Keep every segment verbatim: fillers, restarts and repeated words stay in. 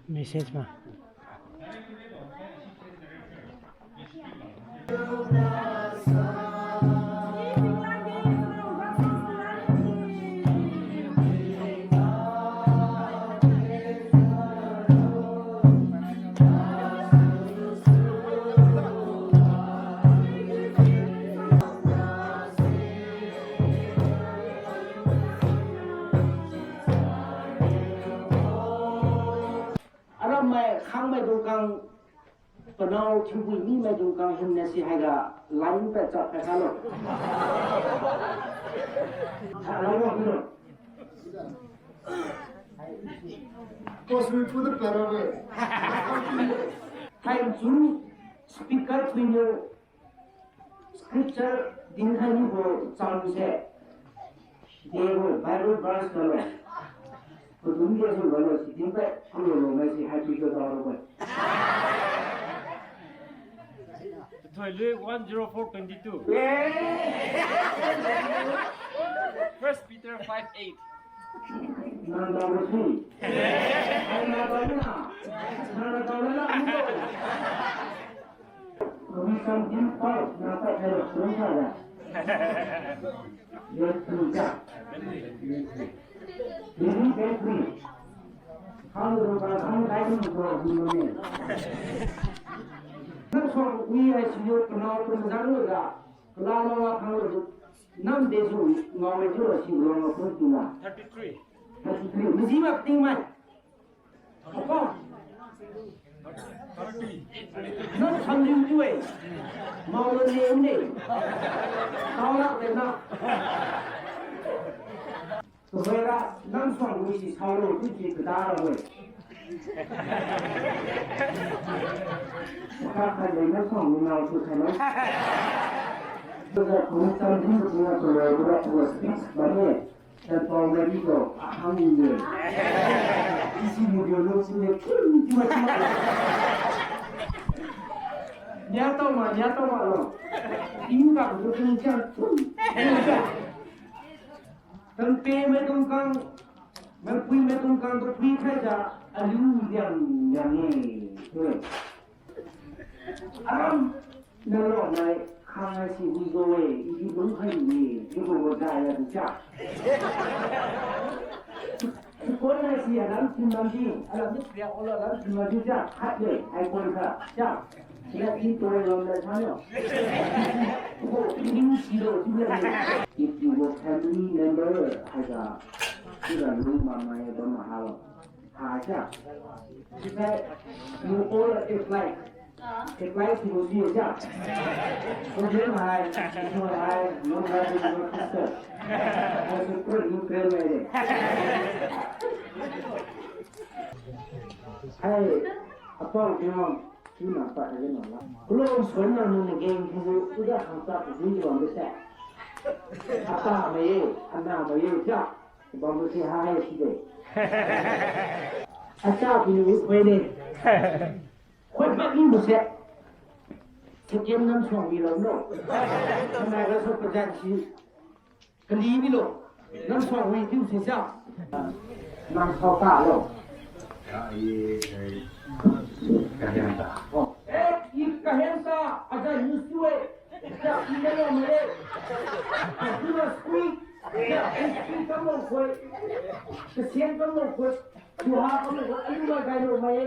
Message ma. Aram mai khang maidung kang, panao thiubui mi maidung kang hinna si haiga line pa chap khai khalo. Hala lo kilo. Ko sui pu de para we. Hai chu speaker puiniu scripture dinkhai nibo chamse. Debo Bible verse galo. Kudun ge su galo, si dinkhai kulo lo mai si hai pui ga dao lo we. Thoi lui one zero four twenty two. First Peter five eight. Nang dao lo si. Ai na dao na. Nang dao na. Kami something pau, nata hello, terus saja. Dia terus. Ini battery. Hang rupa, hang kain rupa, ini. Nang suang wi ai siyo kenal pun jago ga. Kelama wa khang rupa. Nam de su ngau mai ju si ngau mai pun tingga. Thirty three. Thirty three. Mesti mak ting mai. Apa? Nang samling tu eh. Mau lo ne ne. Tao nak de nak. Tuhoira nang suang wi si sao lo tu si kedara we. Maka khai le nang suang wi ngau tu khai lo. Tuhoira kung samling tu ngau tu lo, tu lo speech ba ne. Tanpao nadi ko, ahang ni ye. Isi video lo sini, kim, kim, kim. Nia tao ma, nia tao ma lo. Tingkang tu tingkang, kum, kum. Tangpe maidung kang, maipui maidung kang tu pui khaijiu, aliu diang, diang ye. Tui. Aram, nalo nai, khang ai si wi go e, i di lung khai ni, i go go jai ya di ja. Koi nai si alam sim lam di, alam di kria ola alam sim lam di ja, khat le, ai koi kha, ja. Sila i toi lam le sa yo. Ko, i di si lo, si le. If you were family member, haiga, sila lung ma mai ba ma ha lo. Hai ja. Sisai, you all apply. Apply to go see ja. Ko je hai, ko hai, no brother, no sister. Hai, super new train mai de. Hai, apang, you know, tu na pa hai no la. Kulo son na nu na geng tu, tu ja hang ta tu ji wang de sa. Ata mai, ana mai ja. Bambu si hai si de. Acha pi ni khoi de. Khoi ba ni bu se. Second nam suang wi lo no. Kana ga so pa jan si. Kali ni lo. Nam suang wi tiu si sa. Nam suang ta lo. Ya, ye, ye. Kahen ta. Oh. Eh, i kahen ta. Aja news tu eh. Ja, i na lo mai. Aja news kui. Ja, i kui kam lo koi. Kasian kam lo koi. Tuha kam lo koi. Aliu mai gai lo mai.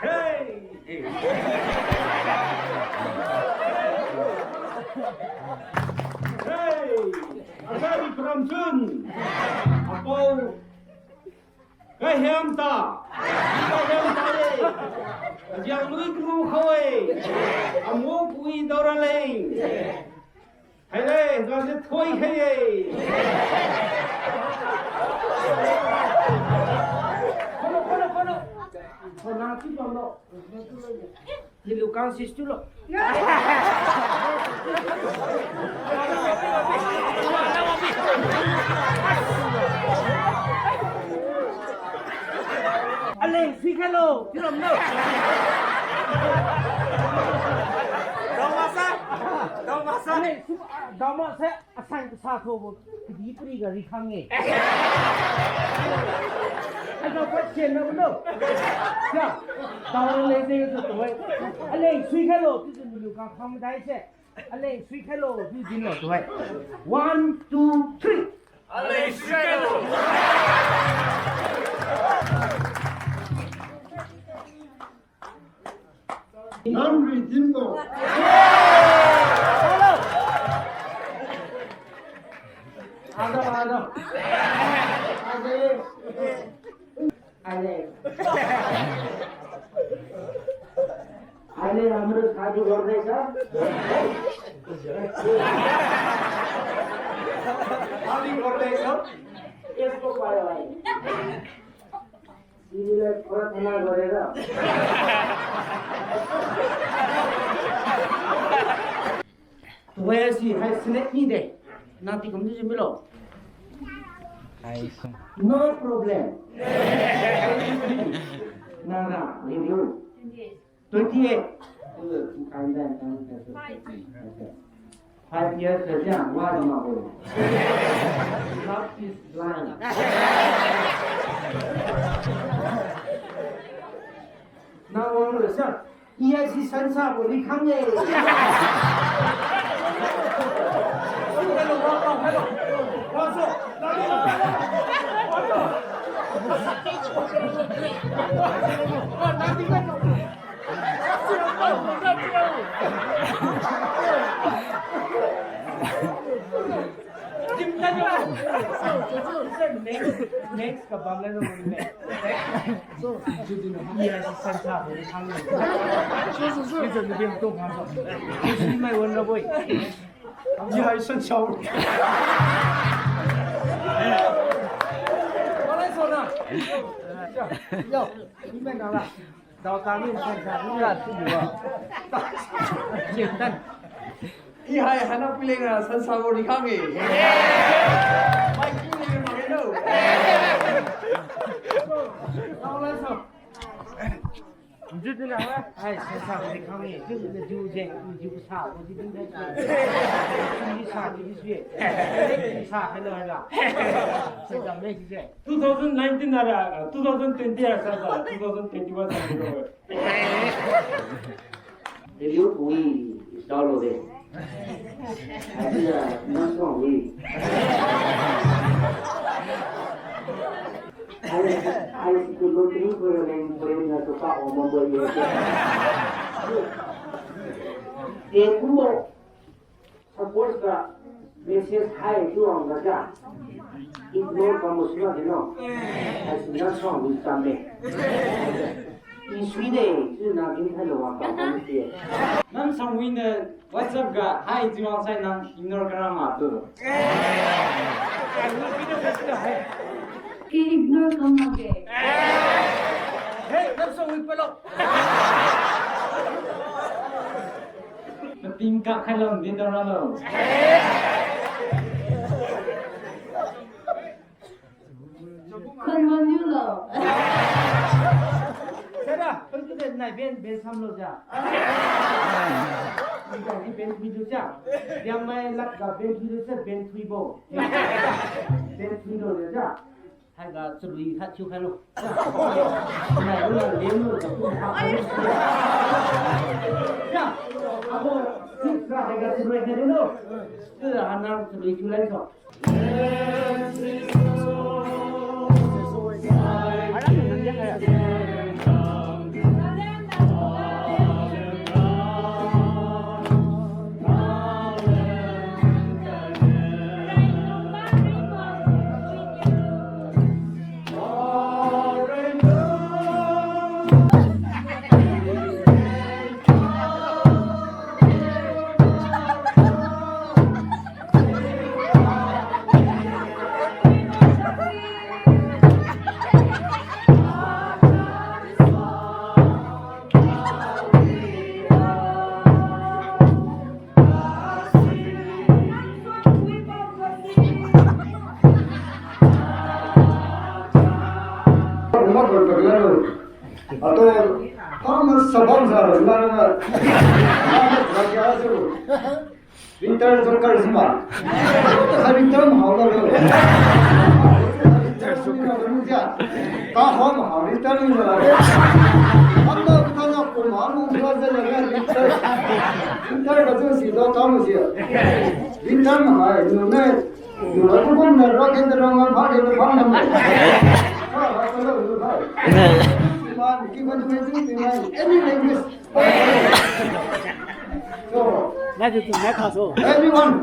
Hey! Hey! Aja i karam chun. Apau. Kahiam ta. Kahiam ta le. Ajiang lui kru khao e. Amo pui daora le. Hai le, ga se thoi khai e. Kono, kono, kono. Kono, ti kono. Nilu kang sis tu lo. Aleng suikhailo, chiu ramlo. Daomasa. Daomasa. Aleng su, ah, daomasa, asang kasa thobo, kadi pari ga rikhang-e. Ai, dao pa chen na bo no. Sia, dao le se tu tu-e. Aleng suikhailo, chiujiu naliu kang khang madai se. Aleng suikhailo, chiu dinlo tu-e. One, two, three. Aleng suikhailo. Nang ri dinbo. Ada, ada. Ada. Ada. Ada yang menurut satu orang desa. Satu orang desa. Facebook viral. Sinilah pratana gorera. Tuwai si hai snake ni de. Nang ti kum ji milo. Hai sum. No problem. Nara, review. Twenty-eight. Five years saja, wadi mabo. Love is blind. Nang wanglo sia. E I C sansabo rikhang-e. Next, next kabam le no ne. So, judin, iya, si sansa, bo, ni sang, ni. So, so, so. Ni judin, ni tu, ha, so. Ni mai wan ra, boy. Iya, sansa. Wala, so na. Yo, ni mai na la. Dao kami sansa ni ra tu dua. Sian tan. I hai hana pileng ra sansa bo rikhang-e. Mai pileng ma lo. Dao la so. Nju tu na wa. Hai sansa bo rikhang-e. Ju na ju je, ju sa bo ji ding dai. Ju sa ji sui. Sa hello la. Sansa me ji je. Two thousand nineteen ara, uh, two thousand twenty ara sa, two thousand twenty-one sa, bro. Hello, wi, is download de. Aja, nang song wi. Ai, ai, tu lo tri ko leng, ko na tu ka o mo bo ye. Eh, kumo. Suppose ga message hai chiu wang ga ja. Ignore kam mo suna de no. Haisi nang song wi cham de. I sui de, chiu na kin hai lo wa kam kam de. Nang song wi ne WhatsApp ga hai chiu wang sai nang ignore kara ma tu. I ignore kam ma de. Hey, nang song wi pelo. Pating kak khai lo, din dao ra lo. Khun maniu lo. Sara, pun tu de nai ben, ben sam lo ja. Ni ga ni ben thui lo ja. Diam mai lak ga ben thui lo ja, ben thui bo. Ben thui lo ja. Haiga chalui khat thiu khailo. Nai lu lan lem lu, ja kum kha khailo. Ya, abo, six ra haiga chalui khailo. Sira hanang chalui thiu lai so. Paglalu. Ato, kama sabam sa, na, na, na. Kama sa kya su. Winter joker sima. Winter mahao lo. Winter sima lo kya. Ka ho mahao winter ni lo. Amma ka na ko ma mo kla de la winter. Winter ka tu si do ta mo si. Winter mahao, no ne. Yu la tu bom na rock and roll ma pha de pha na mo. Ha, ha, ha, ha. Man, ki ma tu ni tu ni. Any language. So, na tu tu na ka so. Everyone.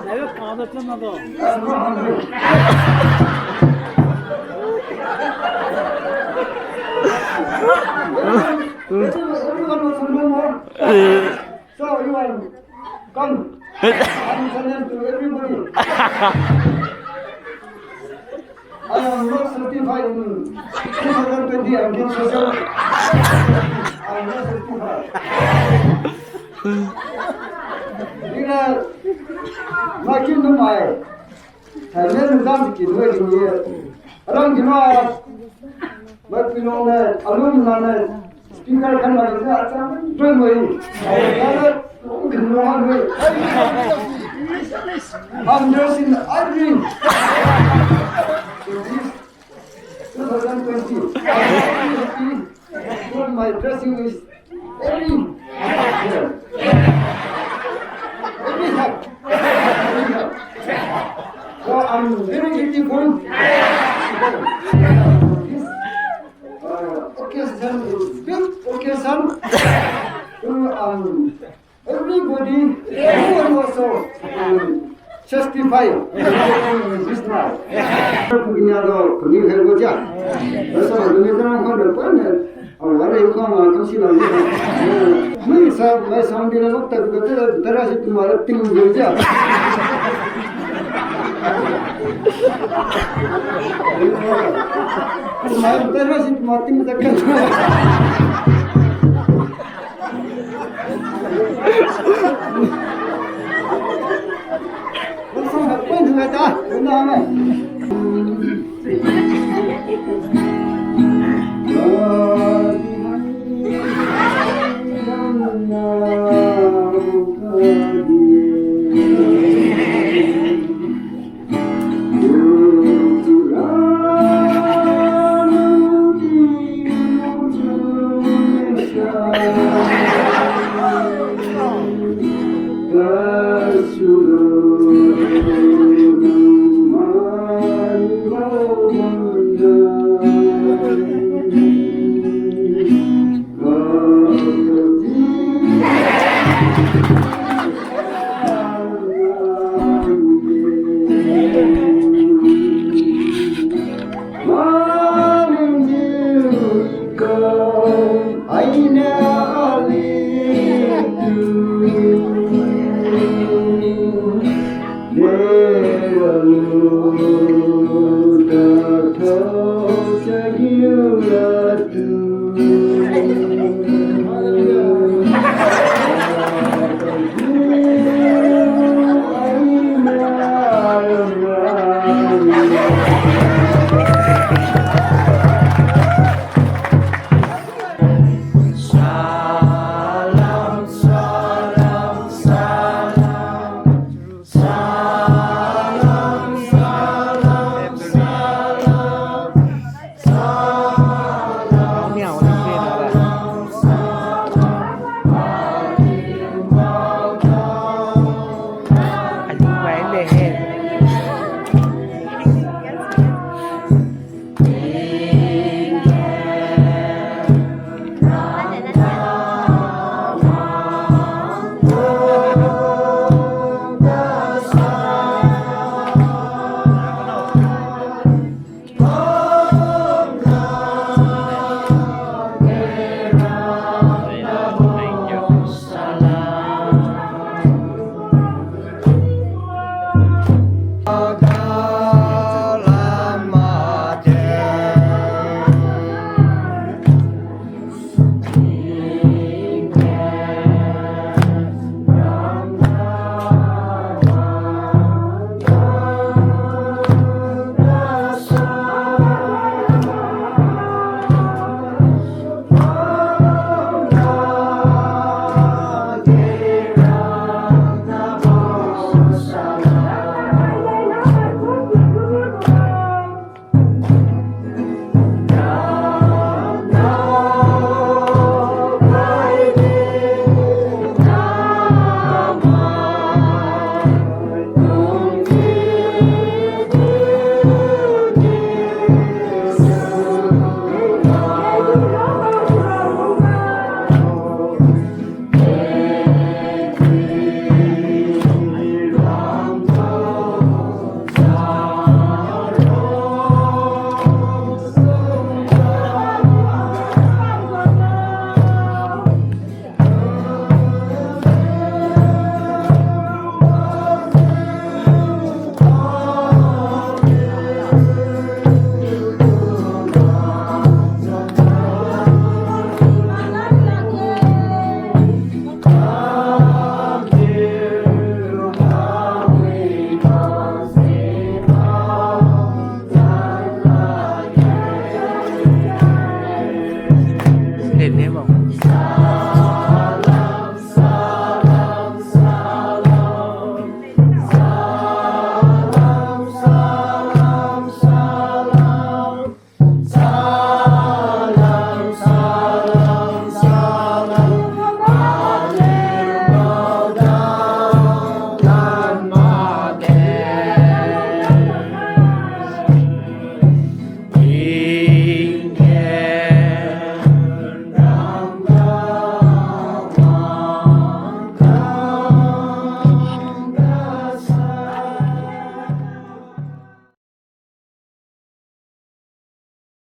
Na yo ka da tu na do. Everyone wants to know more. So you are come. I'm challenge to everybody. I am not certified in two thousand twenty, I'm not certified. I'm not certified. Ina, makin no mai. Thailand exam ki doi ni. Arang kina, mai pilong ne, alumni ne, speaker kan ma ne, acha, doi mo. Ai, ai, ai, doi mo. I'm dressed in ivory. So this two thousand twenty. I'm very happy. What my dressing is very, very hard. Very hard. So I'm very grateful. This, uh, occasion is big occasion. To, um, everybody, everyone also, um, testify this night. Punya do, kami hai bo ja. Rasa kami terang kau depan ni. Awak ada yang kau makan sih lagi. Mai sa, mai sa bila lok tak kata, tera si tu malah ting je ja. Mai tera si tu malah ting tak kan.